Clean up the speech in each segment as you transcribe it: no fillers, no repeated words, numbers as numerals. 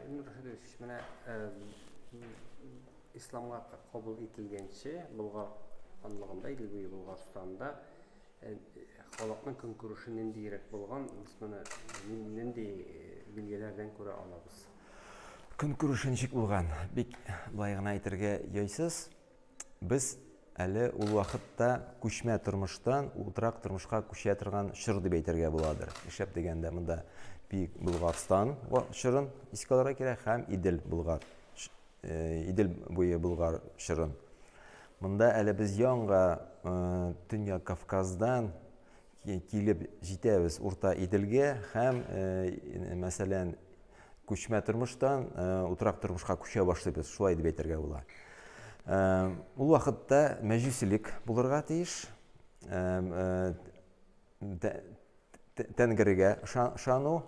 Илнур Рәшидович, менә исламга кабул ителгәнче Болгар ханлыгында, Идел буе Болгарстанда халыкның көнкүреше ниндиерәк булган? Без моны нинди билгеләрдән күрә алабыз? Көнкүреше ничек булган? Бик былай гына әйтергә яйсыз. Без әле ул вакытта күчмә тормыштан утрак тормышка күчә торган чор дип әйтергә буладыр. Нишләп дигәндә, монда Бөек Болгарстан чорын искә алырга кирәк һәм Идел Болгар Идел буе Болгар чорын. Монда әле без яңа Төньяк Кавказдан килеп җитәбез Урта Иделгә һәм, мәсәлән, күчмә тормыштан утрак тормышка күчә башлыйбыз, шулай дип әйтергә була. Ул вакытта мәҗүсилек булырга тиеш. Тәнгәргә ышану.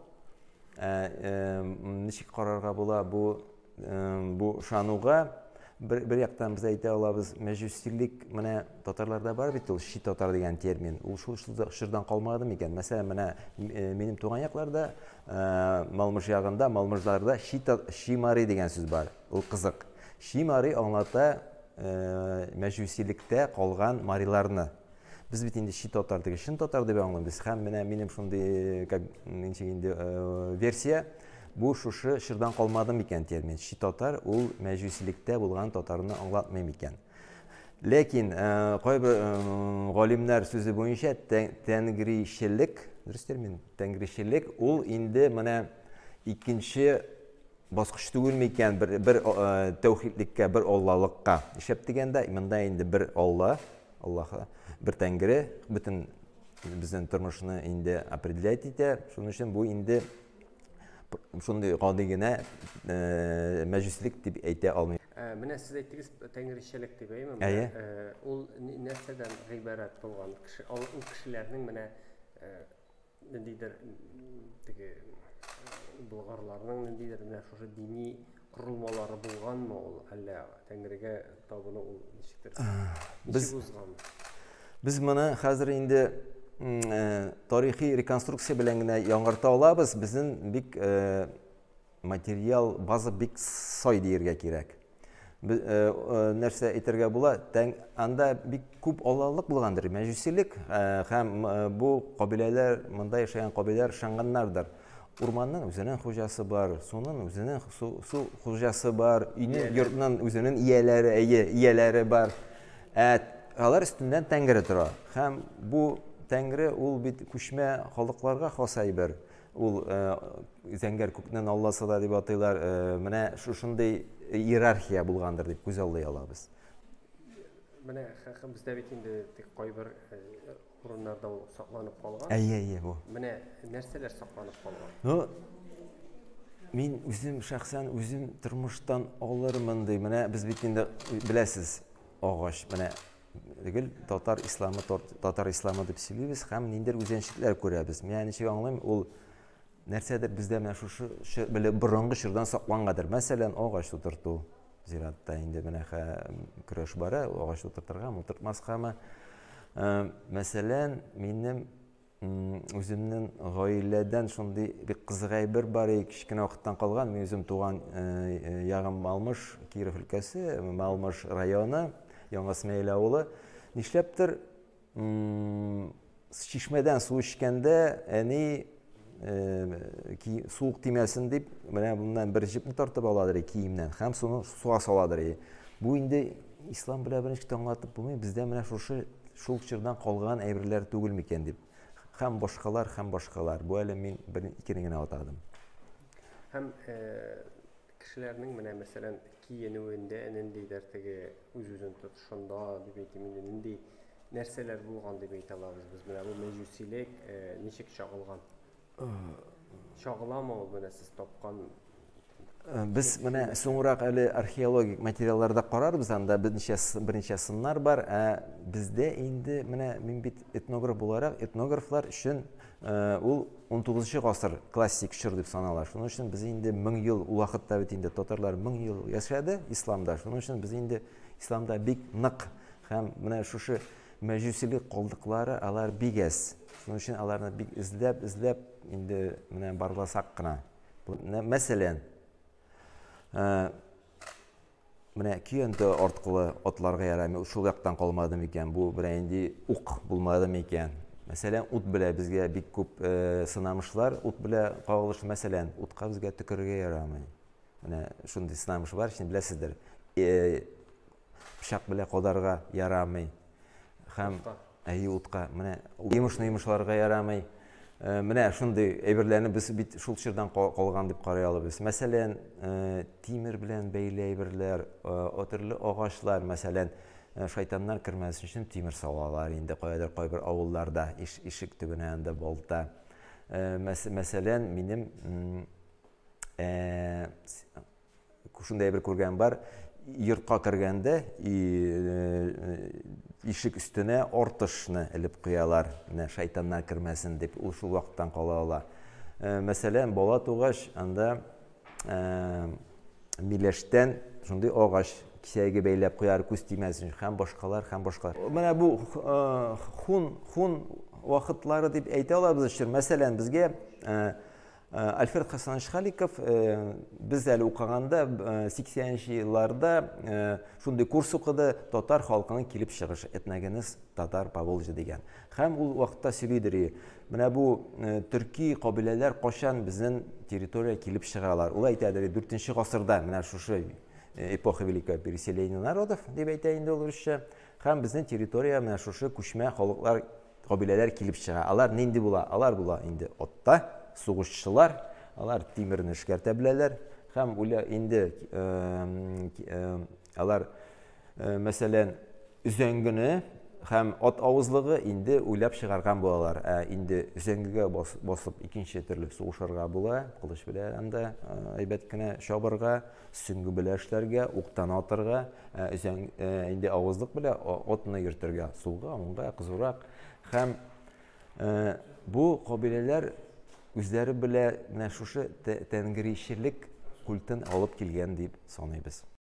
Ничек карарга була бу бу ышануга? Бер яктан без әйтә алабыз, мәҗүсилек менә татарларда бар бит ул, чи татар дигән термин. Ул шул чордан калмады микән? Мәсәлән, менә минем туган якларда, Малмыж ягында, малмыжларда чи мари дигән сүз бар. Ул кызык. Чи мари аңлата мәҗүсилектә калган мариларны. Без бит инде чи татар диге чын татар дип аңлыйбыз. Һәм менә минем шундый, как ничек инде, версия, бу шушы чордан калмады микән термин. Чи татар ул мәҗүсилектә булган татарны аңлатмый микән? Ләкин кайбер галимнәр сүзе буенча тәнгричелек, дөрес термин, тәнгричелек ул инде менә икенче баскыч түгел микән бер тәүхидлеккә, бер Аллалыкка. Нишләп дигәндә, монда инде бер Алла, Аллаһы, бер Тәңре бөтен безнең тормышны инде определять итә. Шуның өчен бу инде шундый гади генә мәҗүслек дип әйтә алмыйм. Менә сез әйттегез тәңречелек дип, әйеме? Әйе. Ул нәрсәдән гыйбарәт булган? Кеше, ул кешеләрнең менә ниндидер теге болгарларның ниндидер менә шушы дини корылмалары булганмы ул, әллә Тәңрегә табыну ул ничектер без узган? Без моны хәзер инде тарихи реконструкция белән генә яңарта алабыз. Безнең бик материал база бик сай диергә кирәк. Нәрсә әйтергә була, анда бик күп аллалык булгандыр, мәҗүсилек, һәм бу кабиләләр, монда яшәгән кабиләләр ышанганнардыр. Урманның үзенең хуҗасы бар, суның үзенең су хуҗасы бар, өйнең, йортның үзенең ияләре, әйе, ияләре бар. Ә алар өстеннән Тәңре тора. Һәм бу Тәңре ул бит күчмә халыкларга хас әйбер. Ул зәңгәр күкнең алласы да дип атыйлар. Менә шушындый иерархия булгандыр дип күз аллый алабыз. Менә бездә бит инде тик кайбер урыннарда ул сакланып калган. Әйе, әйе, бу. Менә нәрсәләр сакланып калган? Ну, мин үзем шәхсән үзем тормыштан алырмын ди. Менә без бит инде беләсез, агач, менә гел татар исламы, татар исламы дип сөйлибез һәм ниндидер үзенчәлекләр күрәбез. Мин ничек аңлыйм, ул нәрсәдер бездә менә шушы борынгы чордан саклангандыр. Мәсәлән, агач утырту. Зиратта инде менә көрәш бара, агач утыртыргамы, утыртмаскамы. Мәсәлән, минем үземнең гаиләдән шундый бик кызык әйбер бар, кечкенә вакыттан калган. Мин үзем туган ягым Малмыж, Киров өлкәсе, Малмыж районы, Яңа Смәел авылы. Нишләптер, чишмәдән су эчкәндә әни суык тимәсен дип, менә моннан бер җепне тартып аладыр киемнән һәм суны суга саладыр. Бу инде ислам белән берничек тә аңлатып булмый, бездә менә шушы шул чордан калган әйберләр түгел микән дип. Һәм башкалар, һәм башкалар. Бу әле мин бер икене генә атадым. Һәм кешеләрнең менә мәсәлән киенүендә ниндидер теге үз-үзен тотышында дип әйтим инде, нинди нәрсәләр булган дип әйтә алабыз без? Менә бу мәҗүсилек ничек чагылган? Чагыламы ул менә сез тапкан? Без менә соңрак әле археологик материалларда карарбыз, анда берничә сыннар бар. Ә бездә инде менә мин бит этнограф буларак, этнографлар өчен ул 19 гасыр классик чор дип санала. Шуның өчен без инде 1000 ел, ул вакытта бит инде татарлар 1000 ел яшәде исламда. Шуның өчен без инде исламда бик нык һәм менә шушы мәҗүсилек калдыклары алар бик әз. Шуның өчен аларны бик эзләп, эзләп инде менә барласак кына. Мәсәлән, Менә көянтә арткылы атларга ярамый, шул яктан калмады микән, бу берәр нинди ук булмады микән? Мәсәлән, ут белә безгә бик күп сынамышлар, ут белә кагылыш, мәсәлән, утка безгә төкерергә ярамый. Менә шундый сынамыш бар, син беләсездер. Пычак белә кадарга ярамый. Һәм әйе утка. Менә йомышны йомышларга ярамый. Э, менә шундый әйберләрне без бит шул чордан калган дип карый алабыз. Мәсәлән, э, тимер белән бәйле әйберләр, э, төрле агачлар, мәсәлән, шайтаннар кермәсен өчен тимер салалар инде каядыр кайбер авылларда ишек төбенә анда балта. Мәсәлән, минем Шундай бер күргән бар, йортка кергәндә ишек өстенә артышны элеп куялар, менә шайтаннар кермәсен дип, ул шул вакыттан кала ала. Мәсәлән, бала тугач, анда миләштән шундый агач кисәге бәйләп куяр, күз тимәсен һәм башкалар, һәм башкалар. Менә бу хун, хун вакытлары дип әйтә алабыз өчен. Мәсәлән, безгә Альфред Хасанович Халиков без әле укыганда 80 нче елларда шундый курс укыды, татар халкының килеп чыгышы, этногенез татар Поволжья дигән. Һәм ул вакытта сөйлидер, менә бу төрки кабиләләр кайчан безнең территориягә килеп чыгалар. Ул әйтәдер, 4 гасырда, менә шушы эпоха великого переселения народов дип әйтә инде ул русча. Һәм безнең территория менә шушы күчмә халыклар кабиләләр килеп чыга. Алар нинди була? Алар була инде отта, сугышчылар, алар тимерне эшкәртә беләләр һәм уйла инде алар мәсәлән өзәңгене һәм ат авызлыгы инде уйлап чыгарган булалар. Ә инде өзәңгегә басып икенче төрле сугышырга була, кылыч белән анда әйбәт кенә чабырга, сөңге белән эшләргә, уктан атырга. Ә, өзәң, ә, инде авызлык белән атны йөртергә, сулга, уңга, кызурак. Һәм ә, бу кабиләләр үзләре белә менә шушы тәңричелек культын алып килгән дип саныйбыз.